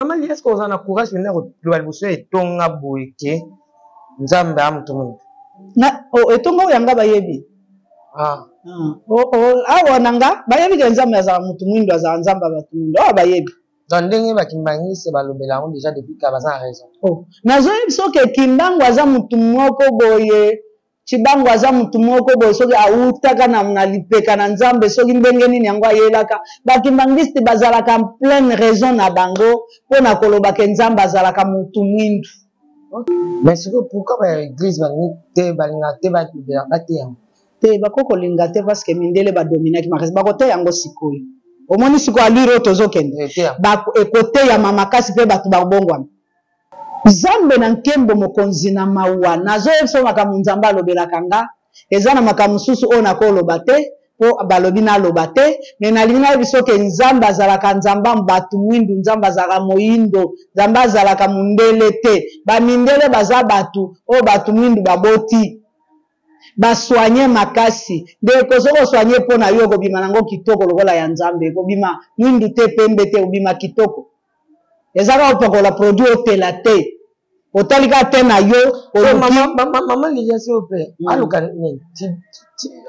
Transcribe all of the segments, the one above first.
Mama Lia, est-ce que oza na courage mpenza koloba liboso ya etonga boye ke Nzambe a moto moyindo? Na oh, etonga oyo yanga bayebi. Ah. Ah. Oh, oh, awa na nga bayebi ke Nzambe azala moto moyindo, azala Nzambe ya bato moyindo. Awa bayebi. Donc ndenge ba kimbanguiste balobela yango déjà depuis kala, baza na raison. Oh, nazoyebi soki Kimbangu aza moto moko boye, Tshibangu aza mutu moko boye soki awutaka na, na lipeka na Nzambe soki ndenge nini yango ayelaka. Ba kimbanguiste bazalaka en pleine raison na bango mpo na koloba ke Nzambe azalaka mutu mwindu. Okay. Mais sikoyo pourquoi ba eglise balingi te, balingaka te balobela bateya yango? Te, bakoki kolinga te parce que mindele ba dominaki makasi. Bakoteya yango sikoyo. Omoni sikoyo allure oyo tozokende? Ekoteyama makasi mpe bato bakobongwana. Nzambe na nkembo mokonzi na mawa nazoyebisa yo makambo nzambe alobelaka nga eza na makambo mosusu oyo nakoloba te po balobi naloba te me nalingi nayebisa yo ke nzambe azalaka nzambe ya bato mwindu nzambe azalaka moyindo nzambe azalaka mondele te bamindele baza bato oyo bato mwindu baboti basoigne makasi ndeko soki osoigne mpo na yo okobima nango kitoko lokola ya nzambe ekobima mwindu te pembe te obima kitoko Eza kaka opakola produit otela te. Otali kaka te na yo oluki. Maman Lilian s'il vous plait, aluka nini?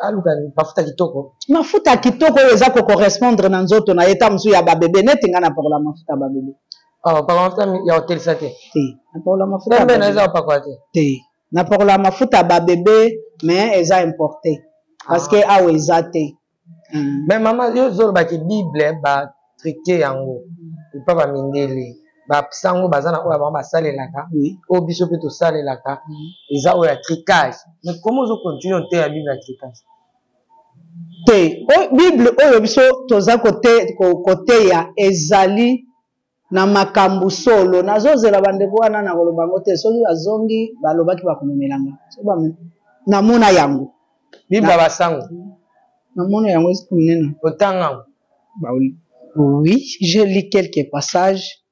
Aluka mafuta kitoko. Mafuta kitoko oyo eza ko correspondre na nzoto na ye ta mosusu ya ba bebe neti nga napakola mafuta ya ba bebe. Ah, opakola mafuta ya otelisa te? Te, napakola mafuta. Pembe na eza opakola te? Te. Napakola mafuta ya ba bebe mais eza importe parce que awa eza te. Mais maman, yo ozoloba ke Bible ba triquer yango epa ba mindele, ba sango baza na oyo bango basalelaka, oyo biso pe tosalelaka eza oyo ya tricage. Mais comment ozo continuer oteya Bible ya tricage? Te, Bible oyo biso toza koteya ezali na makambu solo. Nazozela bandeko wana nakoloba yango te, soki bazongi balobaki bakomemela nga, soki namona yango. Bible ya basango. Namona yango eza monene. Otanga yango? Bah oui. Oui, j'ai lu quelques passages.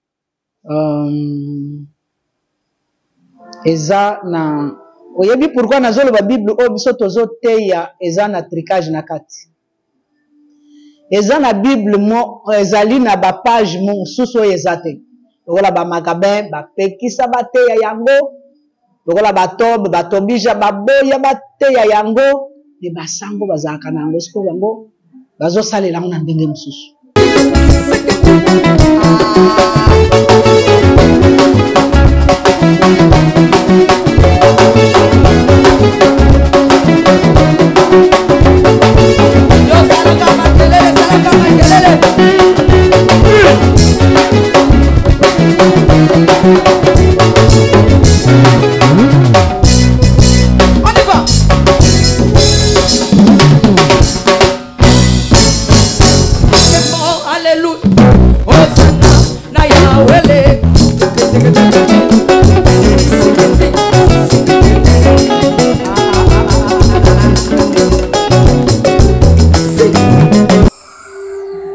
Eza na oyebi pourquoi nazoloba Bible oyo biso tozoteya eza na tricage na kati. Eza na Bible mo ezali na ba page mosusu oyo eza te. Lokola ba Macabin bapekisa bateya yango, lokola ba Tob, ba Tobija baboya bateya yango, me basango bazalaka na yango sikoyo bango bazosalela yango na ndenge mosusu.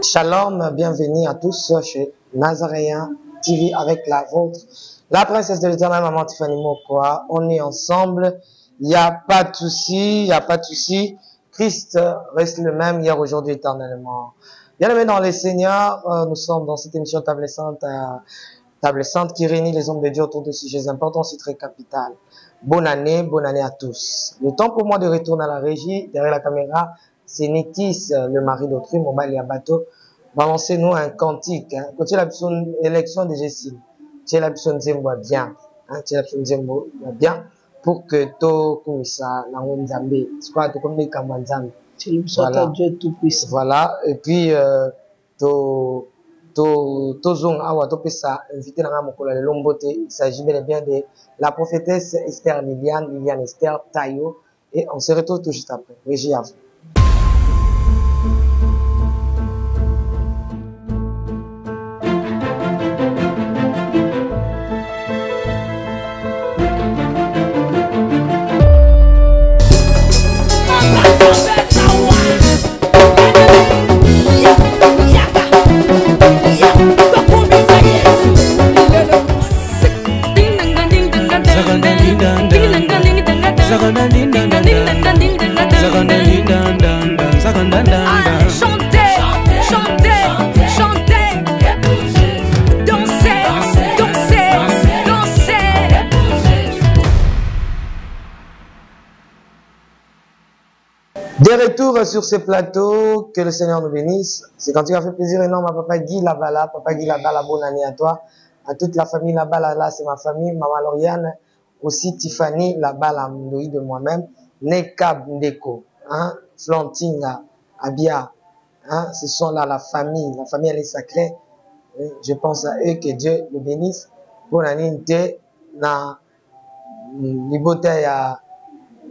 Shalom, bienvenue à tous chez Nazaréen TV avec la vôtre, la princesse de l'éternel, maman Tiffany Mokwa. On est ensemble, il n'y a pas de souci, il n'y a pas de souci. Christ reste le même hier, aujourd'hui, éternellement. Bien-aimés dans les Seigneurs, nous sommes dans cette émission Table Sainte, Table Sainte qui réunit les hommes de Dieu autour de sujets importants, c'est très capital. Bonne année à tous. Le temps pour moi de retourner à la régie, derrière la caméra, c'est Nikis, le mari d'autrui, Mobali Abato. Balancez-nous un cantique. Hein. Quand il a besoin élection de Jessie, tu as besoin de Zembo bien. Hein, tu as besoin de Zembo bien pour que to kumisa nango Nzambe. C'est quoi to kumisa kamba Nzambe. Voilà. Dieu tout puissant. Voilà. Et puis to to tozonga awa topesa invité na nga mokolo ya lelo mbote. Il s'agit bel et bien de la prophétesse Esther Liliane, Liliane Esther Tayo. Et on se retrouve tout juste après. Régie à vous. De retour sur ce plateau, que le Seigneur nous bénisse. C'est quand tu as fait plaisir énorme à Papa Guy Labala. Papa Guy Labala, bonne année à toi. À toute la famille Labala, là, c'est ma famille. Maman Lauriane, aussi Tiffany Labala, Ndoyi de moi-même. Nekab Ndeko, hein, Flantinga, Abia, hein, ce sont là la famille. La famille, elle est sacrée. Je pense à eux, que Dieu le bénisse. Bonne année, na libota ya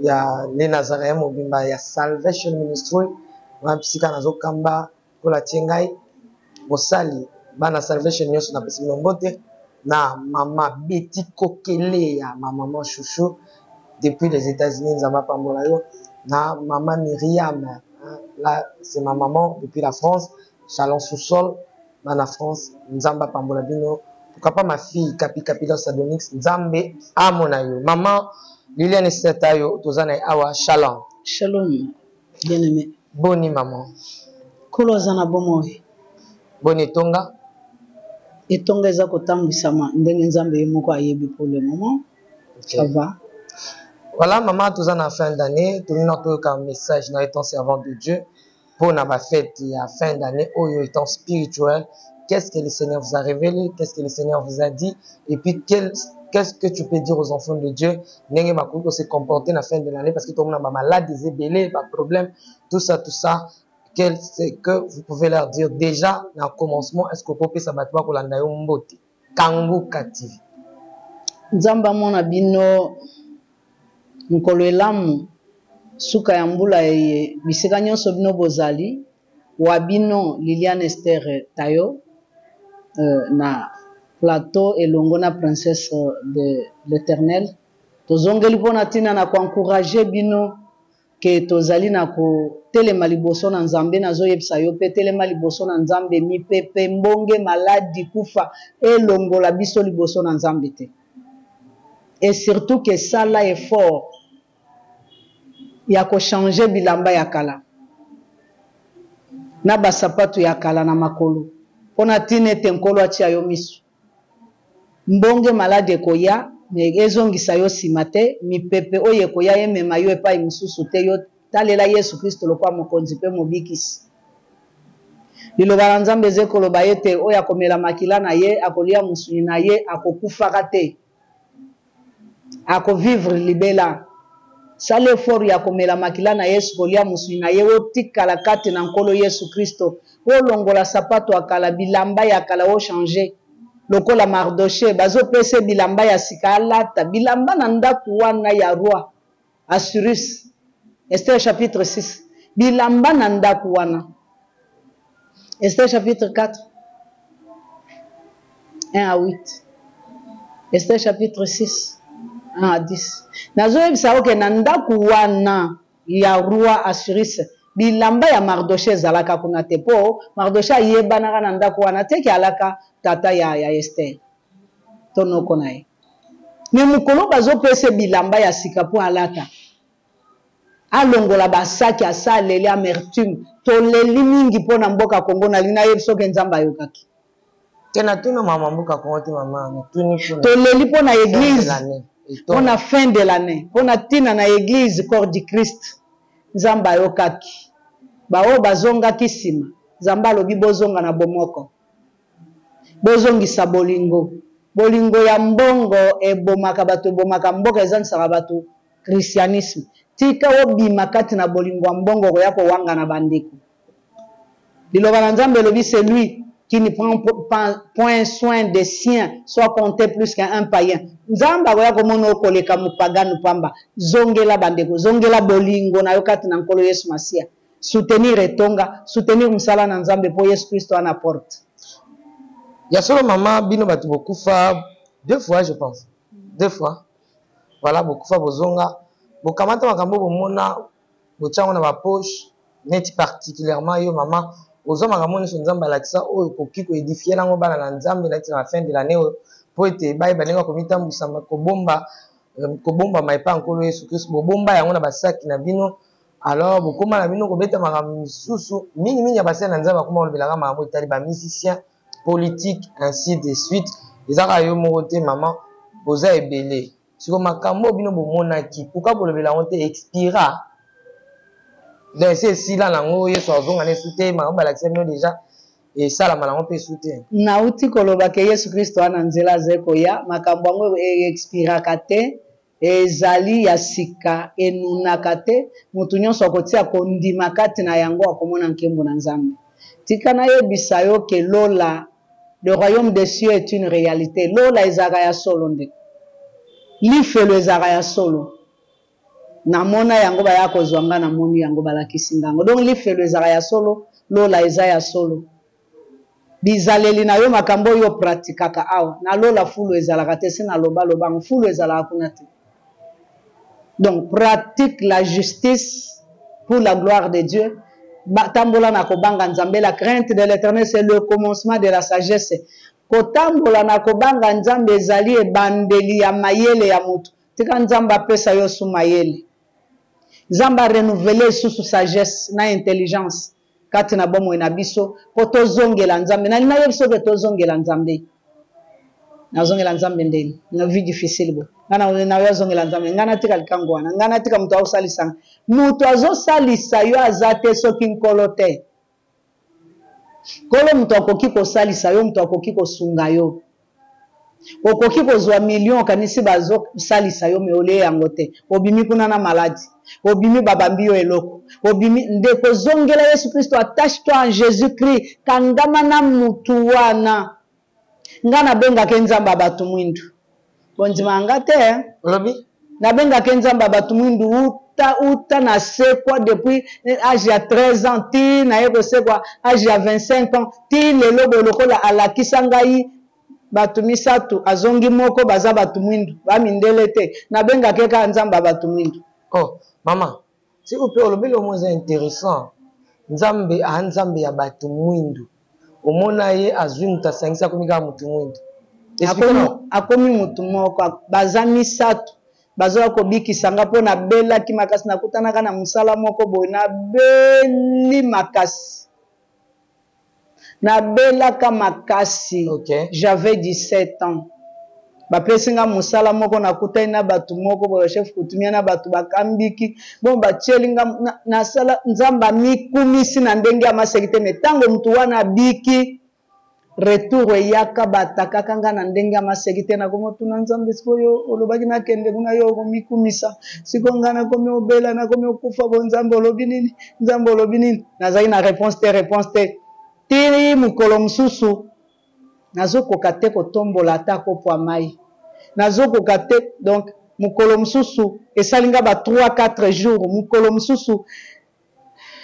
ya les Nazaréens mobimba ya Salvation Ministry wana bisika nazokamba mpo atie ngai mosali. Bana Salvation nyonso, napesi bino mbote na mama Betty Kokeleya, ma maman chouchou depuis les États-Unis, Nzambe apambola yo, na mama Myriam, hein, là c'est ma maman depuis la France, Chalon sous-sol. Bana France, Nzambe apambola bino. Pourquoi pas ma fille Kapi Kapila Sadonix, Nzambe amona yo. Maman Liliane Esther yo, toza na awa, shalom. Shalom, bien aimé. Boni, maman? Nkolo aza na bomoi. Boni etonga? Etonga eza kotambwisama ndenge Nzambe ye moko ayebi. Pour le moment, ça va. Voilà, maman, toza na fin d'année, tolina toyoka message na étant servant de Dieu pour na bafête ya fin d'année oyo, étant spirituel. Qu'est-ce que le Seigneur vous a révélé? Qu'est-ce que le Seigneur vous a dit? Et puis qu'est-ce que tu peux dire aux enfants de Dieu, ndenge bakoki se comporter na fin de l'année? Parce que tomona bamalade eza ebele, baproblème, tout ça, tout ça. Qu'est-ce que vous pouvez leur dire déjà na commencement? Est-ce que okopesa bato bakolanda yo mbote, Kanguka TV? Nzambe amona bino mokolo elamu, suka ya mbula eye, bisika nyonso bino bozali. Wa bino Liliane Esther Tayo na plateau elongo na Princesse de l'Éternel. Tozongeli mpona ntina na koencourager bino ke tozali na kotelema liboso na Nzambe. Nazoyebisa yo mpe, telema liboso na Nzambe. Mipepe, mbonge, maladi, kufa elongola biso liboso na Nzambe te. Et surtout ke sala effort ya kochanger bilamba ya kala na basapatu ya kala na makolo, mpona ntina ete Nkolo atia yo miso. Mbonge, maladi ekoya, me ezongisa yo nsima te. Mipepe oyo ekoya emema yo epai mosusu te. Yo talela Yesu Kristo lokwa Mokonzi mpe Mobikisi. Liloba na Nzambe eza ekoloba ete oyo akomela makila na ye, akolia mosuni na ye, akokufaka te, akovivre libela. Sala effort ya komela makila na Yesu, kolia mosuni na ye, otikala kati na Nkolo Yesu Kristo. Olongola sapato ya kala, bilamba ya kala, ochanger lokola Mardoche. Bazopesa bilamba ya sika, alata bilamba na ndako wana ya roi Assurus. Esther chapitre 6, bilamba na ndako wana. Esther chapitre 4, 1 à 8, Esther chapitre 6, 1 à 10. Nazoyebisa oke na ndako wana ya roi Assurus, bilamba ya Mardoche ezalaka kuna te, mpo Mardoche ayebanaka na ndako wana te ke alaka tata ya Ester to noko na ye. Me mokolo bazopesa bilamba ya sika mpo alata, alongola basaki, asaleli amertume. Toleli mingi mpo na mboka Kongo. Nalingi nayebi soki Nzambe ayokaki. Te, natuna mama, mboka Kongo te, mama, natuni. Toleli mpo na église, mpo na fin de l'année, mpo na ntina na église Corps du Christ. Nzambe ayokaki baoyo bazongaki nsima. Nzambe alobi: bozonga na bomoko, bozongisa bolingo. Bolingo ya mbongo ebomaka bato, ebomaka mboka, ezangisaka bato christianisme. Tika obima kati na bolingo ya mbongo, okoya kowanga na bandeko. Liloba na Nzambe elobi: celui qui ne prend point soin des siens soit compté plus qu'un païen. Nzambe akoya komona okoleka mopaganu pamba. Zongela bandeko, zongela bolingo na yo kati na Nkolo Yesu Masiya. Soutenir etonga, soutenir mosala na Nzambe, mpo Yesu Kristo ana porte. Ya solo, mama, bino bato bokufa deux fois, je pense deux fois, voilà, bokufa, bozonga, bokamata makambo bomona, botiango na bapoche. Neti particulièrement yo, mama, ozwa makambo nyonso Nzambe alakisa oyo okoki koédifier yango bana na Nzambe neti na fin de l'année oyo, mpo ete bayeba ndenge bakomitambwisa, kobomba kobombama epai ya Nkolo Yesu Kristo. Bobomba yango na basaki na bino. Alors bokóma na bino kobeta makambo misusu mingimingi ya basali na Nzambe, bakóma kolobelaka makambo etali bamusicien, politique, ainsi de suite. Ezaka yo moko te, mama, boza ebele. Siko makambo oyo bino bomonaki, pourquoi bolobela yango te? Expira. Donc esi esila nango, Yesu azonga na esu te, makambo balakisa bino déjà esalama nango mpe esu te. Nauti koloba ke Yesu Kristo wana nzela azali koya, makambo yango expiraka te, ezali ya sika, enunaka te, moto nyonso akotia kondima kati na yango akomona nkembo na Nzambe. Tika nayebisa yo ke lola, le royaume des cieux est une réalité. Lola ezalaka ya solo ndeko, lifelo ezalaka ya solo. Namona yango, baya kozwa nga, namoni yango, balakisi nga yango. Donc lifelo ezalaka ya solo, lola eza ya solo. Bizaleli na yo, makambo oyo opratikaka awa na lola, fulu ezalaka te. Se nalobaloba yango, fulu ezalaka kuna te. Donc pratique la justice pour la gloire de Dieu. Tambola na kobanga Nzambe. La crainte de l'Éternel, c'est le commencement de la sagesse. Kotambola na kobanga Nzambe ezali ebandeli ya mayele ya motu. Tika Nzambe apesa yo su mayele, Nzambe arenouveler lisusu sagesse na intelligence kati na bomoi na biso mpo tozongela Nzambe. Nalingi nayebi soki tozongela Nzambe, nazongela Nzambe ndeni na vie difficile bo nga nayo azongela Nzambe. Ngai natika likango wana, ngai natika moto azosalisa, moto azosalisa yo aza te soki Nkolo te. Nkolo moto akoki kosalisa yo, moto akoki kosunga yo. Okoki kozwa million, okanisi bazosalisa yo, me olie yango te. Obimi kuna na maladi, obimi babambi yo eloko, obimi. Ndeko, zongela Yesu Kristo, attache toi en Jésus Christ, kangama na mutu wana. Nga nabengaka Nzambe ya bato mwindu, bondima nga te. Olobi? Nabengaka Nzambe ya bato mwindu uta uta nasekwa depuis age ya 13 ans ti naye kosekwa age ya 25 ans ti lelo boye. Lokola alakisa ngai bato misato, azongi moko, baza bato mwindu, bamindele te, nabengaka kaka Nzambe ya bato mwindu. Oh mama, s'il vous plaît, olobi lomo eza intéressant. Nzambe aa Nzambe ya bato mwindu, omona ye azwi moto asangisi, akomi kaka motu mwindu. Akomi motu moko. Baza misato bazoya kobikisa nga mpo nabelaki makasi. Nakutanaka na mosala moko boye, nabeli makasi, nabelaka makasi. J'avais 17 ans, bapesi nga mosala moko, nakutani na bato moko boye, chef coutumier na bato bakambiki bon, batieli nga nasala. Nzambe amikumisi na ndenge ya maseki te, me ntango motu wana abiki, retour eyaka, batakaka nga na ndenge ya maseki te. Nakomotuna Nzambe: sikoyo olobaki nakende kuna, yo okomikumisa, sikoyo nga nakomi obela, nakomi okufa bo, Nzambe olobi nini? Nzambe olobi nini? Nazali na réponse te, réponse te, ti mokolo mosusu nazokoka te kotombola ata kopwa mai, nazokoka te. Donc mokolo mosusu esali nga ba 3 4 jours. Mokolo mosusu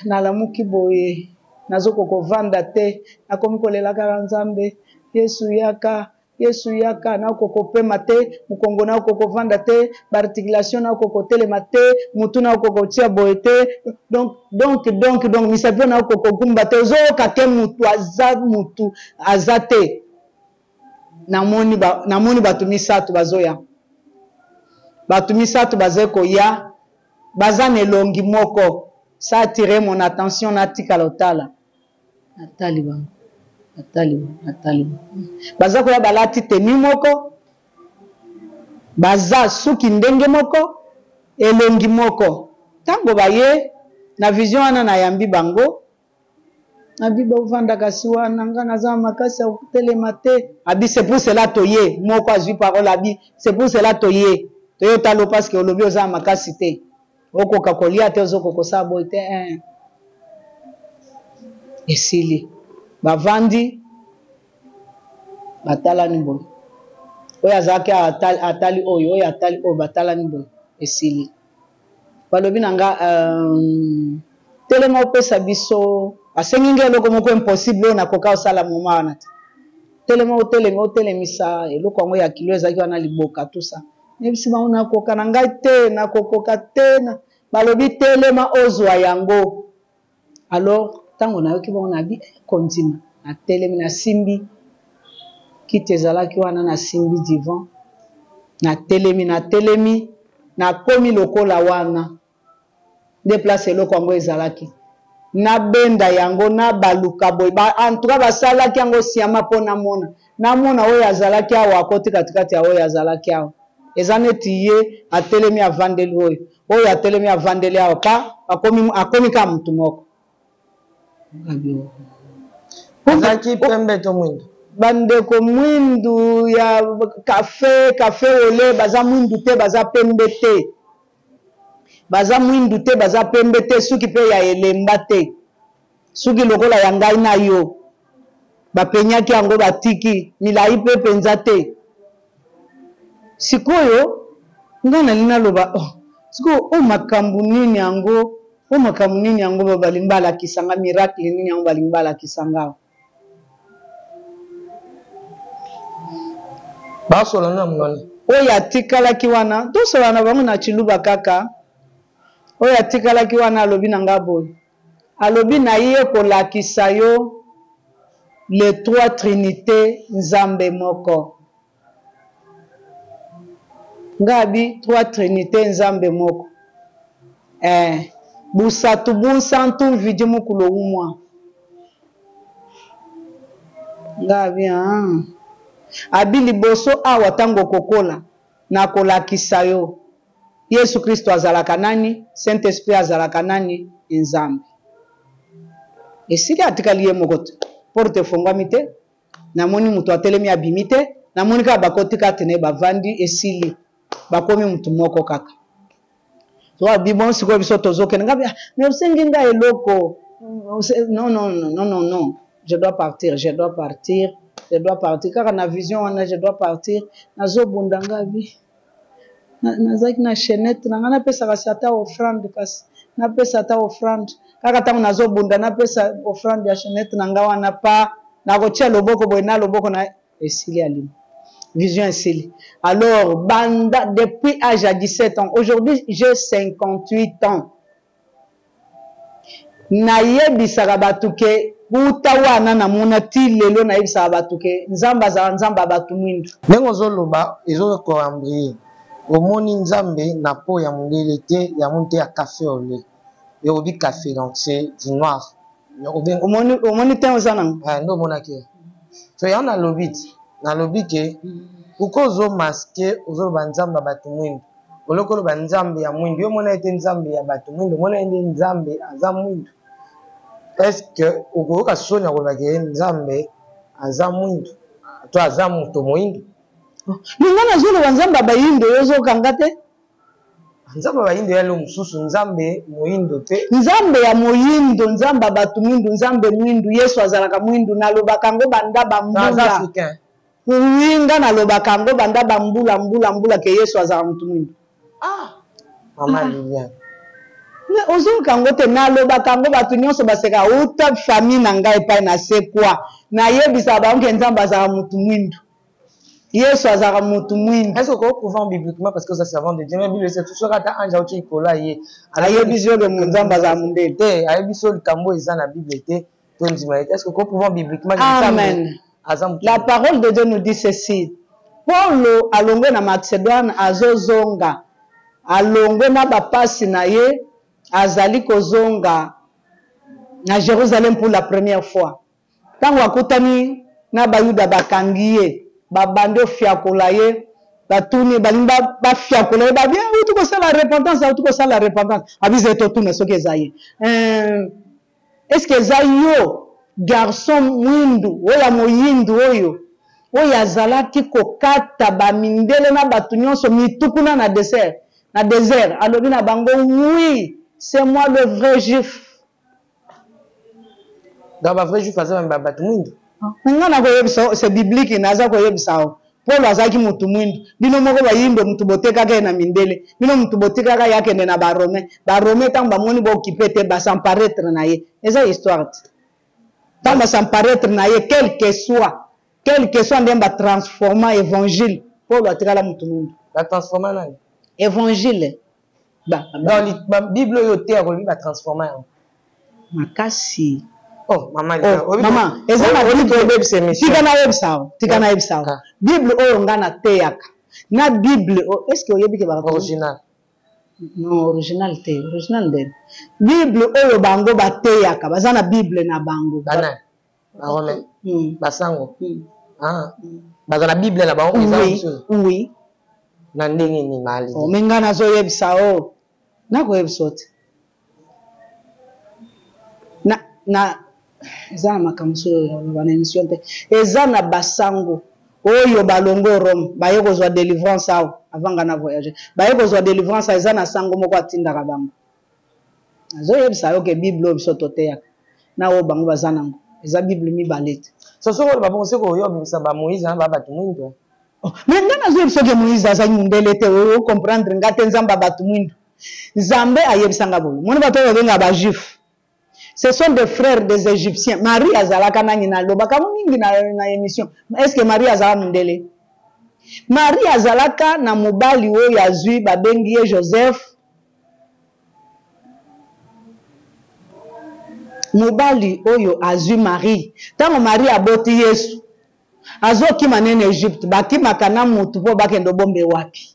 nalamuki boye, nazokoka kovanda te, nakomi kolela kaka: Nzambe, Yesu yaka, Yesu yaka! Nakoka kopema te, mokongo nakoka kovanda te, baarticulation nakoka kotelema te, motu nakoka kotia boye te. Donc misapi oyo nakoka kogumba te. Ozoyoka te motu aza, motu aza te. Namoni ba, namoni bato misato bazoya, bato misato bazali koya, baza na elongi moko. Ça attire mon attention, natikala otala, natali bango, natali bango, natali bango. Baza koya, balati teni moko, baza suki ndenge moko, elongi moko. Ntango baye na vision wana, nayambi bango, abi: bovanda kasi wana, nga naza na makasi ya kotelema te. Abi: c'est pour cela toye. Moko azwi parole, abi: c'est pour cela toye, toye otalo, parce que olobi oza na makasi te, okoka kolia te, ozokoka kosala boye te. Esili, bavandi, batalani boye, oyo azalaki atali oyo, oyo atali oyo, batalani boye. Esili, balobi na nga: telema opesa biso. Asengi nga eloko moko impossible oyo nakoka kosala moma wana te. Telema, otelemi, otelemisa eloko yango ya kilo ezalaki wana, liboka tusa. Nayebisi bango nakoka na ngai te, nakokoka te. Balobi: telema ozwa yango. Alors ntango nayoki bango, nabi kondima, natelemi, nasimbi kiti ezalaki wana, nasimbi divan, natelemi, natelemi, nakomi lokola wana nde place eloko yango ezalaki, nabenda yango, nabaluka boye. En tout cas basalaki yango siama mpo namona, namona oyo azalaki awa akoti katikati ya oyo azalaki awa. Eza neti ye atelemi avandeli oyo, oyo atelemi avandeli awa pa akomi akomi kaka mutu moko. Azalaki pembe to mwindu? Bandeko mwindu ya cafe, cafe au lait, baza mwindu te, baza pembe te. Baza mwindu te, baza pembe te, suki pe ya elemba te. Suki lokola ya ngai na yo. Bapenyaki yango batiki, milayi pe penza te. Sikoyo ngai nalingi naloba, oh, sikoyo oyo makambo nini yango, oyo makambo nini yango ba balingi balakisa nga, miracle nini yango balingi balakisa nga. Basola na mononi. Oyo atikalaki wana, tosola na bango na Tshiluba kaka. Oyo atikalaki wana alobi na nga boye. Alobi na ye kolakisa yo les trois trinites Nzambe moko. Nga abi trois trinites Nzambe moko. Eh, busatu bunsantu mvidi mukulu umua. Nga abi ah. Abi liboso awa tango okokola nakolakisa yo Yesu Kristo azalaka nani? Saint Esprit azalaka nani? Nzambe. Esili atikali ye moko te. Porte efongwami te. Namoni moto atelemi abimi te. Namoni kaka bakoti kati na ye bavandi esili. Bakomi moto moko kaka. So abi bon sikoyo biso tozokende ngabi ah, mais osengi nga eloko. Non non non non non. Je dois partir, je dois partir, je dois partir. Kaka na vision wana je dois partir. Nazobunda ngabi. Nazalaki na chaînette na ngai, napesa kasi ata offrande, kasi napesa ata offrande. Kaka ntango nazobunda napesa offrande ya chaînette na ngai wana, pa nakotia loboko boye na loboko na esili alima. Vision esili. Alors banda depuis âge ya 17 ans, aujourd'hui j'ai 58 ans. Nayebisaka bato ke uta wana namona ti lelo, nayebisaka bato ke Nzambe azala Nzambe ya bato mwindu. Ndenge ozoloba ezokoambrie, omoni Nzambe na po ya mondele te, ya mwindu te, ya café au lait. Elobi café, donc c'est du noir. Omoni, omoni te oza nango? Ah, nde omonaki. So yango nalobi ti, nalobi ke pourquoi ozo masquer, ozoloba Nzambe ya bato mwindu? Oloko oloba Nzambe ya mwindu, yo omona ete Nzambe ya bato mwindu, omona ye nde Nzambe aza mwindu. Est-ce que okoyoka soni ya koloba ke Nzambe aza mwindu to aza moto moyindu? Mais nga nazoloba Nzambe ya bayindo, yo ozokanga te? Nzambe ya bayindo ya lo mosusu, Nzambe moyindo te. Nzambe ya moyindo, Nzambe ya bato mwindu, Nzambe mwindu, Yesu azalaka mwindu, nalobaka yango banda ba mbula. Aza africain. Oui, nga nalobaka yango banda ba mbula, mbula, mbula ke Yesu azalaka moto mwindu. Ah, mama ah. Liliane. Mais ozoyoka yango te, nalobaka yango bato nyonso baseka, uta famille na ngai epai nasekwa, nayebisaka bango ke Nzambe azalaka moto mwindu. Yesu azalaka moto mwindu. Est-ce que okoki prouver bibliquement parce que oza servant de Dieu, mais Bible c'est soki ata ange auti likolo aye, ayebisi yo ke Nzambe azalaka mondele te, ayebisi yo likambo eza na Bible te, tondima ye te. Est-ce que okoki prouver bibliquement que Amen. Nzambe aza moto La parole de Dieu nous dit ceci. Paulo alongwe na Macédoine azozonga, alongwe na bapasi na ye, azali kozonga na Jérusalem pour la première fois. Tango akutani na Bayuda bakangi ye, babandi ofiakola ye, batuni, balingi bafiakola ye, babi auti kosala repentance, auti kosala repentance. Abi ze totuna soki eza ye. Est-ce que eza yo garçon mwindu oyo ya moyindu oyo, oyo azalaki kokata ba mindele na bato nyonso mitu kuna na desert, na desert? Alobi na bango oui, c'est moi le vrai juif. Donc ba vrai juif aza ba bato mwindu. Nga nakoyebisa, c'est biblique, naza koyebisa yo. Paul azalaki motu mwindu. Bino moko bayindo motu botekaka ye na mindele. Bino motu botikaka ye akende na ba Romain. Ba Romain tango bamoni bo occuper te, ba s'emparaître na ye. Eza histoire te. Tango ba s'emparaître na ye, quel que soit, quel que soit ndenge ba transforma évangile, Paul atikala motu mwindu. Ba transforma nani? Évangile. Ba, ba, Dans ba Bible oyo te akolobi ba transforma yango. Makasi. Oh, mama, oh, mama, eza na Bible. Tika nayebisa yo, tika nayebisa yo. Bible oyo nga nateyaka. Na Bible, oh, est-ce que oyebi ke ba original? Non, original te, original nde. Bible oyo bango bateyaka, baza na Bible na bango. Bana. Ba Romain. Basango. Ah. Baza na Bible na bango eza Oui, oui. Na ndenge nini mali? Oh, me ngai nazoyebisa o oh. Nakoyebisa te. Na na eza na makambo mosusu oyo oloba na émission te. Eza na basango oyo balongo Rome baye kozwa délivrance awa avant nga na voyage. Baye kozwa délivrance eza na sango moko atindaka bango. Nazoyebisa yo ke Bible oyo biso toteyaka na oyo bango baza nango eza Bible mibale te. So soki oloba bongo soki oyo obimisa ba Moïse na ba bato mwindo. Oh, mais nga nazoyebisa ke Moïse azali mundele te, o comprendre nga te. Nzambe ya bato mwindu, Nzambe ayebisa nga boye: moni bato oyo babengaka ba juif, ce sont des frères des Égyptiens. Marie azalaka nani? Nalobaka yango mingi na émission. Est ce que Marie azalaka mundele? Marie azalaka na mobali oyo azwi, babengi ye Joseph. Mobali oyo azwi Marie, ntango Marie aboti Yesu, azokima nene Egypte. Bakimaka na mutu mpo bakende obombe wapi?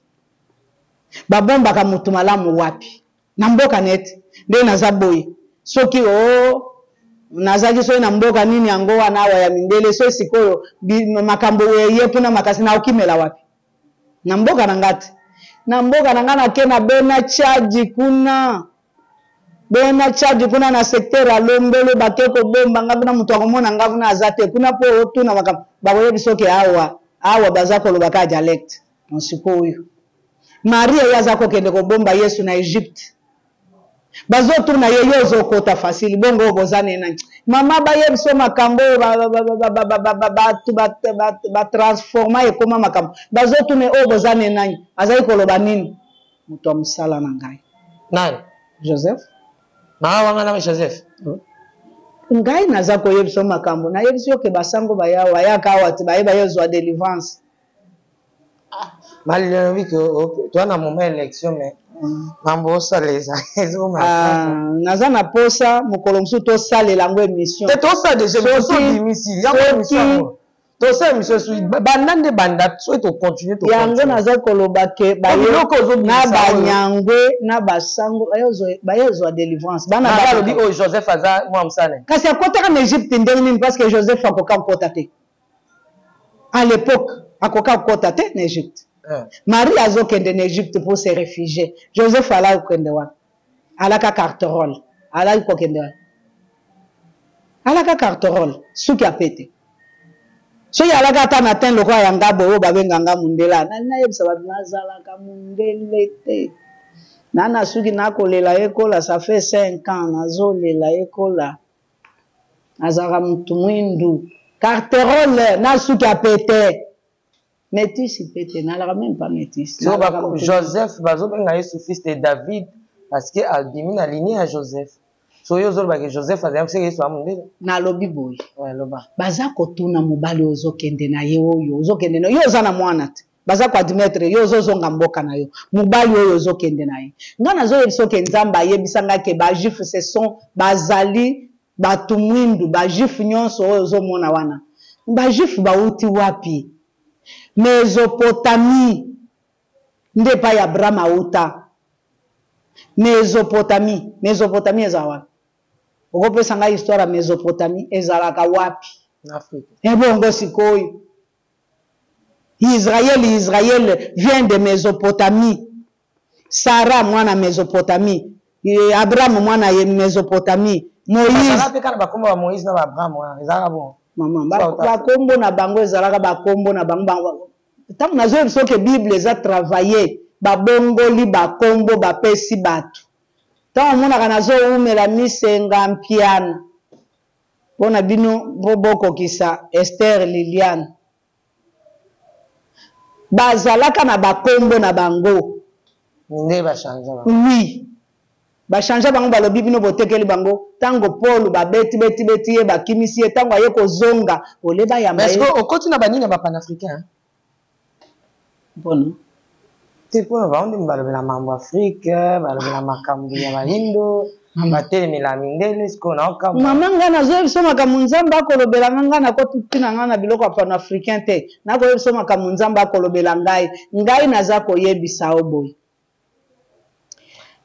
Babombaka mutu malamu wapi? Na mboka nete nde naza boye. Soki o oh, nazalaki soki na mboka nini yango wana awa ya mindele, soki sikoyo makambo eye kuna makasi, naokimela wapi? Na mboka na nga te. Na mboka na nga nake na bena Tchadi kuna, bena Tchadi kuna na secteur ya Lombele, bake kobomba nga kuna. Moto akomona nga kuna aza te kuna mpo otuna makambo, bakoyebi soki awa awa baza koloba kaka dialecte. Sikoyo Maria ye aza kokende kobomba Yesu na Egypte, bazotuna ye: yo ozokota facile bongo, oyo boza ne nani? Mama, bayebi so makambo oyo bato batransforma ekoma makambo. Bazotuna oyo boza ne nani, azali koloba nini? Moto ya mosala na ngai. Nani? Joseph. Maa wanga na Joseph. Ngai naza koyebisa makambo, nayebisi yo ke basango baya, bayaka awa te, bayeba ye ozwa délivrance. Balobi ke toza na moment élection, mais mambo osala eza ah, naza na posa mokolo mosusu tosalela yango émission. Te, tosala déjà émission yango, émission yango tosala émission soki banda nde banda, soki tocontinue. Yango naza koloba ke na banyangwe na basango baye ozwa délivrance. Bana balobi oyo Joseph aza mwa mosala. Kasi akotaka na Egypte ndenge nini? Parce que Joseph akoka kokota te à l'époque, akoka kokota te na Egypte. Marie azokende na Egypte pour se réfugier, Joseph alaki kokende wana, alaka carterole, alaki kokende wana, alaka carterole, suki apete. Soki alaka ata na tin lokola ya ngabo oyo babenganga mundela, nayebisa bato nazalaka mundele te. Na suki nakolela ekola, ça fait 5 ans nazolela ekola. Nazalaka mutu mwindu, carterole na suki ya pete, métis pete, nalaka même pas métis. Joseph bazobenga Yesu fils de David parce que abimi na lignée ya Joseph. So oyo ozolobaka Joseph azali seke Yesu amundele. Nalobi boye, baza kotuna mobali oyo ozokende na ye, oyo ozokende na yo, oza na mwana te, baza koadmettre yo ozozonga mboka na yo. Mobali oyo ozokende na ye, ngai nazoyebisa oke Nzambe ayebisa ngai ke bajuif ce sont bazali bato mwindu. Bajuif nyonso oyo ozomona wana, bajuif bauti wapi? Mésopotamie nde epai Abraham auta. Mésopotamie, Mésopotamie eza wapi? Okopesa ngai histoire ya Mésopotamie ezalaka wapi? Ebongo sikoyo Israël, Israël vient de Mésopotamie. Sarah mwana Mésopotamie, Abraham mwana ye Mésopotamie, Moïse. Mpe kaka bakombo ba Moïse na ba Abraham wana ezalaka bon. Mama, bakombo na bango ezalaka bakombo na bango. Ntango nazoyebi soki Bible eza travaille, babongoli bakombo, bapesi bato. Ntango omonaka nazowumela misenga mpiana mpo na bino mpo bokokisa Ester Liliane, bazalaka na bakombo na bango. Nde bachange. Oui, bachange bango. Balobi bino botekeli bango. Ntango Paul babeti beti beti ye, bakimisi ye, ntango aye kozonga ole bayamba ye. Okoti na banini ya bapanafricain? Mpona? Te, mpona bango nde balobela mambo Afrique, balobela makambo ya bayindo, batelemela mindele. Sikoyo naokamba. Mama, ngai nazoyebi biso makambo Nzambe akolobela nga. Ngai nakoti na ngai na biloko ya panafricain te. Nakoyebi biso makambo Nzambe akolobela ngai. Ngai naza koyebisa yo boye: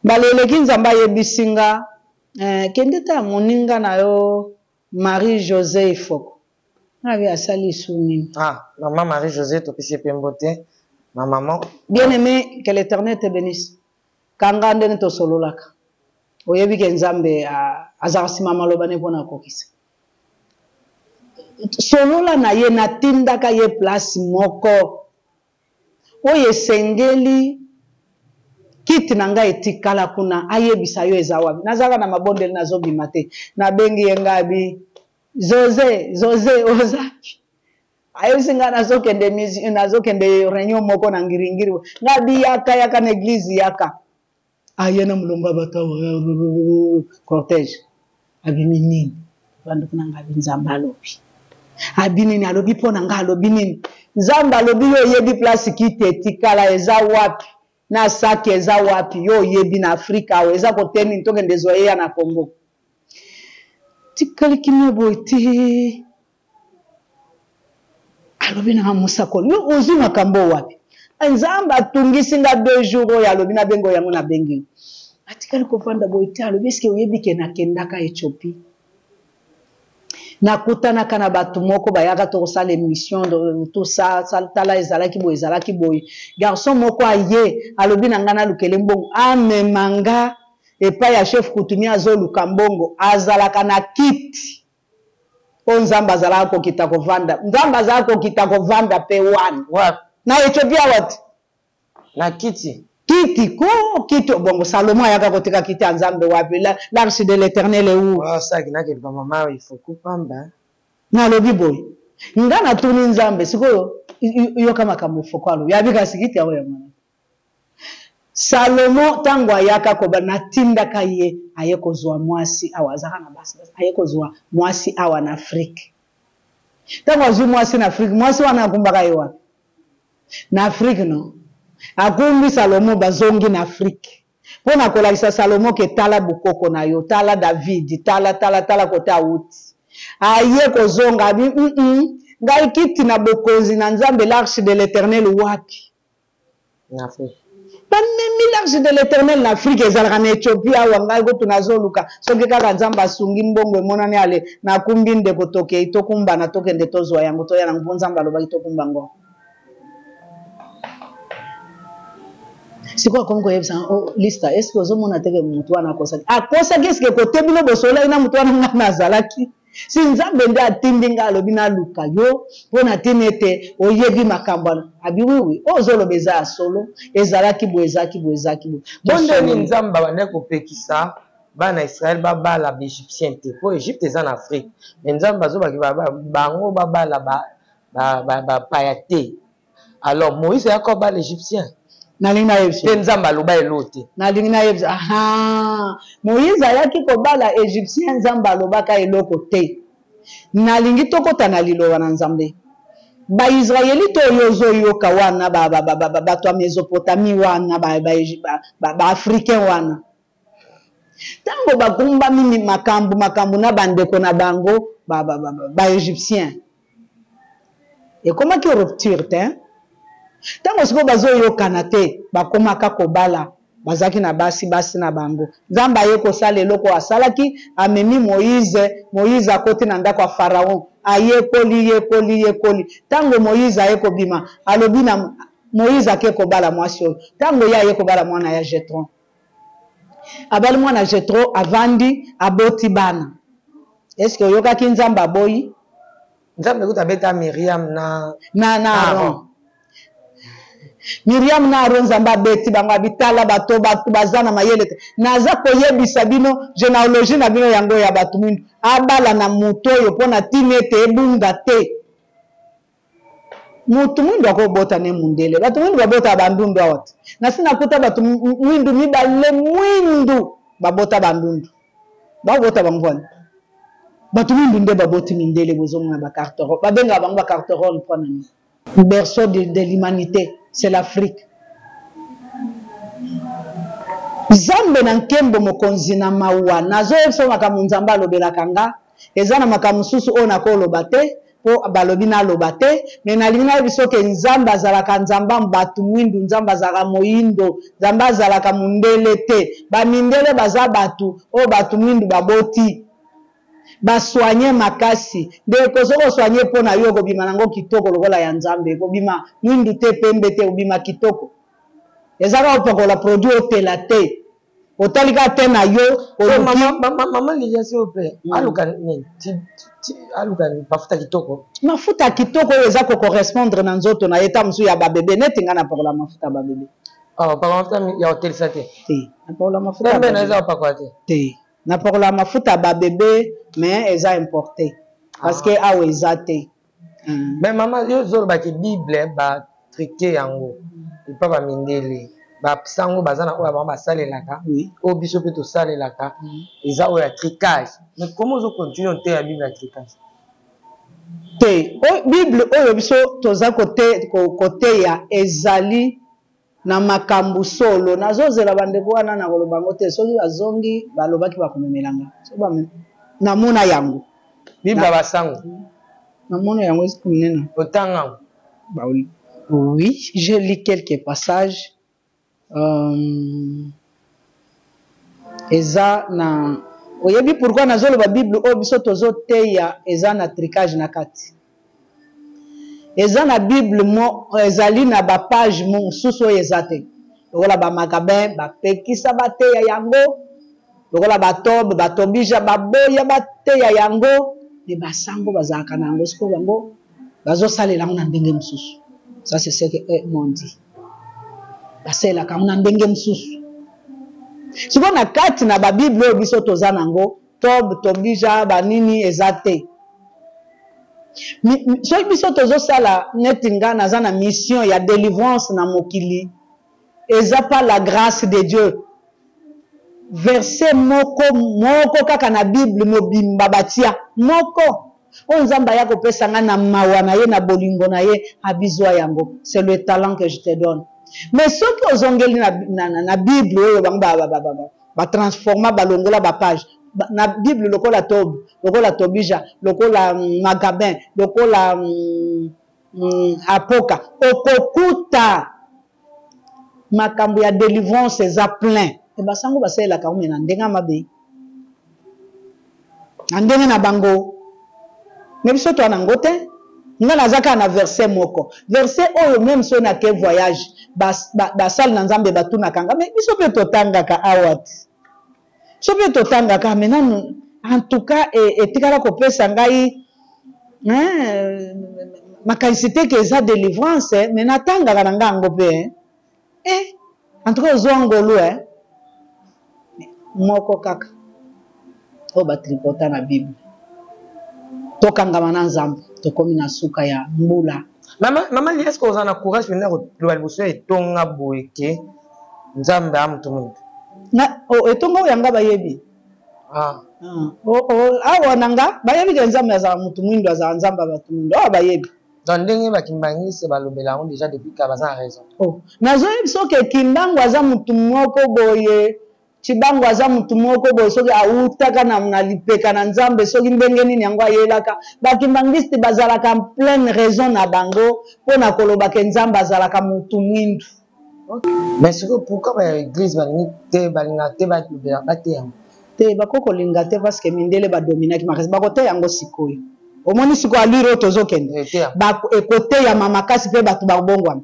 mbala eleki Nzambe ayebisi nga kende ta moninga na yo Marie José Ifoko. Ngabi asali lisu nini? Ah, mama Marie José, topesi ye mpe mbote. Ma maman. Bien aimé, que l'Éternel te bénisse. Kanga ndenge tosololaka. Oyebi ke Nzambe azalaka nsima maloba ne mpo na kokisa. Solola na ye, natindaka ye place moko oyo esengeli kiti na ngai etikala kuna, ayebisa yo eza wapi. Nazalaka na mabondeli, nazobima te. Nabengi ye ngai abi Zoze, Zoze oza ayebisi ngai nazokende nazokende réunion moko na ngiringiri. Ngai abi yaka, yaka na église, yaka. Aye na molongo ya bato awa, cortège. Abimi nini? Bandeko na ngai, abi Nzambe alobi. Abi nini? Alobi mpo na ngai, alobi nini? Nzambe alobi yo oyebi place kiti etikala eza wapi? Na saki eza wapi? Yo oyebi na Afrika awa eza kote nini? Tokende zwa ye ya na Congo. Tikali kimia boye te. Alobi na mosakoli, yo ozwi makambo wapi? Nzambe atungisi nga 2 jours oyo, alobi nabengi oyo yango nabengi. Atikali kovanda boye te, alobi eske oyebi ke nakendaka Ethiopie? Nakutanaka na bato moko bayaka tokosala émission tout ça, tala ezalaki boye, ezalaki boye. Garçon moko aye, alobi na nga nalukele mbongo, amema nga epai ya chef coutumier azoluka mbongo, azalaka na kiti. Oyo Nzambe azalaka kokita kovanda. Nzambe azalaka kokita kovanda pe wana. Wapi? Na Ethiopie awa te. Na kiti. Kiti ko, kiti bongo Salomon ayaka kotika kiti ya Nzambe wapi? L'arche de l'Éternel est où? Ah, ça ki nake ba mama il faut kupamba. Nalobi boye. Nga natuni Nzambe sikoyo yoka makambo ifoko alobi. Yabi kasi kiti yango ya mwana. Salomo tango ayaka koba natindaka ye aye kozwa mwasi awa, azalaka na basi, basi, aye kozwa mwasi awa na Afrique. Tango azwi mwasi na Afrique, mwasi wana akumbaka ye wapi? Na Afrique non. Akumbi Salomo bazongi na Afrique. Mpo na kolakisa Salomo ke tala bokoko na yo, tala David, tala, tala, tala kote awuti. Aye kozonga abi, ngai kiti na bokonzi na Nzambe, l'arche de l'Éternel wapi? Na Afrique. Bamemi l'arche de l'Éternel na Afrique, ezalaka na Ethiopie awa, ngai kutu nazoluka soki kaka Nzambe asungi mbongo emonani ale nakumbi ndeko tokei tokumbana tokende tozwa yango toya nango mpo Nzambe alobaki tokumba ngo. Sikoyo akomi koyebisa nga, oh, Lista, est-ce que ozomona te ke motu wana akosaki? Akosaki, est-ce que kote bino bosololaki na motu wana ngai nazalaki? Si Nzambe nde atindi ngai alobi naluka yo mpo na ntina ete oyebi makambo wana. Abi oui, oui, oyo ozoloba eza ya solo, ezalaki boye, ezalaki boye, ezalaki boye. Mpo ndeni Nzambe abandaki kopekisa bana Israël babala ba Égyptien te, mpo Égypte eza na Afrique, mais Nzambe azobaki bango babala bapaya te. Alors Moïse ayaka kobala Égyptien. Nalingi nayebisa. Mpe Nzambe aloba eloko te. Nalingi nayebisa. Aha. Moïse ayaki kobala Égyptien, Nzambe alobaka eloko te. Nalingi tokota na liloba na Nzambe. Ba Israélite oyo ozoyoka wana, bato ya Mésopotamie wana, ba Africain wana. Tango bagumbami makambo, makambo na bandeko na bango, ba Égyptien. Ekomaki rupture te. Tango sikoyo bazoyokana te, bakomaka kobala, bazalaki na basi, basi na bango. Nzambe aye kosala eloko asalaki, amemi Moïse, Moïse akoti na ndako ya Pharaon, ayekoli, yekoli, yekoli. Tango Moïse aye kobima, alobi na Moïse ake kobala mwasi oyo. Tango ye aye kobala mwana ya Jethro. Abali mwana Jethro, avandi, aboti bana. Est-ce que oyokaki Nzambe aboyi? Nzambe kuta abeta Myriam na na Aaron. Myriam na Aaron Nzambe abeti bango, abitala bato, bato baza na mayele te. Naza koyebisa bino généalogie na bino yango ya bato mwindu. Abala na moto oyo mpo na tina ete ebunga te. Moto mwindu akobota ne mundele. Bato mwindu babota bandundu awa te. Nasi nakuta bato mwindu mibale mwindu babota bandundu. Babota bango wana. Bato mwindu nde baboti mindele, bozomona ba carterol. Babengaka bango ba carterol mpo na nini? Berceau de l'humanité, c'est l'Afrique. Nzambe na nkembo, mokonzi na mawa. Nazoyebisa makambo Nzambe alobelaka nga. Eza na makambo mosusu oyo nakoloba te, po balobi naloba te, mais nalingi nayebi soki Nzambe azalaka Nzambe ya bato mwindu, Nzambe azalaka moyindo, Nzambe azalaka mundele te. Ba mindele baza bato oyo bato mwindu baboti. Basoigne makasi. Ndeko, soki osoigne mpo na yo, okobima nango kitoko lokola ya Nzambe. Ekobima mwindu te, pembe te, obima kitoko. Eza kaka opakola produit, otela te, otali kaka te na yo. Mama Lilia, s'il vous plaît, aluka nini? Aluka mafuta kitoko? Mafuta kitoko oyo eza kocorrespondre na nzoto na ye. Ta mosusu ya babebe, neti ngai napakola mafuta ya babebe. Opakola mafuta ya kotelisa te? Te, napakola mafuta. Pembe na eza opakola te? Te, napakola mafuta ya babebe, mais eza importé parce que awa eza te. Mais mama, yo ozolobaki Bible batruquer yango epa bamindele, basango baza na oyo bango basalelaka, oyo biso mpe tosalelaka eza oyo ya trucage. Mais comment ozocontinue oteya Bible ya trucage? Te, Bible oyo biso toza koteya ezali na makambo solo. Nazozela bandeko wana na koloba yango te. Soki bazongi, balobaki bakomemelanga. Namona yango. Bible ya basango? Namona yango, eza monene. Otanga? Oui, j'ai lu quelques passages. Eza na, oyebi pourquoi nazoloba Bible oyo biso tozoteya eza na trucage na kati? Eza na Bible mo ezali na bapage mosusu oyo eza te, lokola bamagabin bapekisa bateya yango, lokola batobe batobija baboya bateya yango. Me basango bazalaka na yango. Sikoyo bango bazosalela yango na ndenge mosusu. Ça, c'est ce que eux m'ont dit. Basalelaka yango na ndenge mosusu. Sikoyo na kati na babible oyo biso toza nango, tob tobija banini eza te. Soki biso tozosala, neti nga naza na mission ya délivrance na mokili, eza par la grâce de Dieu. Verset moko moko kaka na Bible mobimba batia moko oyo Nzambe aya kopesa nga na mawa na ye, na bolingo na ye, abizwa yango: c'est le talent que je te donne. Mais soki ozongeli na Bible oyo bango batransforma, balongola bapage na Bible lokola Tob, lokola Tobija, lokola Magabin, lokola Apoka, okokuta makambo ya délivrance eza plein. E basango basalelaka yango, me na ndenge ya mabe, na ndenge na bango. Me biso toa nango te. Nga naza kaka na verset moko, verset oyo même soki nake voyage, basali na Nzambe batunaka nga: me biso mpe totangaka awa te? Biso mpe totangaka. Me nanu, en tout cas, etikala kopesa ngai makanisi te ke eza délivrance. Me natangaka na nga yango mpe. En tout cas, ozwa ngolu moko kaka oyo batripota na Bible. Tokangama na Nzambe, tokomi na suka ya mbula. Mama, mama, est ce que oza na courage mpenza koloba liboso ya etonga boye ke Nzambe a moto mwindu? Na oh, etonga oyo yanga bayebi. Ah. Ah. Oh, oh, awa na nga bayebi ke Nzambe azala motu mwindu, azala Nzambe ya bato mwindu. Awa bayebi. Donc ndenge bakimbangisi balobela yango déjà depuis ka, baza na raison? Oh. Nazoyebi soki Kimbangu aza motu moko boye, Cibango aza motu moko boye, soki awutaka na lipeka na Nzambe, soki ndenge nini yango ayelaka. Bakimbangiste bazalaka en pleine raison na bango mpo na koloba ke Nzambe azalaka motu mwindu. Mais sikoyo, pourquoi baéglise balingi te, balingaka te balobela, bate yango? Te, bakoki kolinga te parce que mindele badominaki makasi. Bakoteya yango sikoyo. Omoni sikoyo allure oyo tozokende, ekoteyama makasi mpe bato babongwana.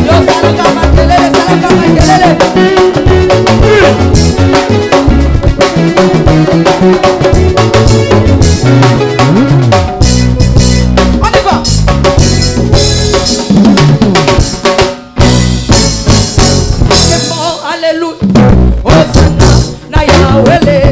Yosalaka makelele, salaka makelele. On y va. Alléluia. Hosanna na Yahweh.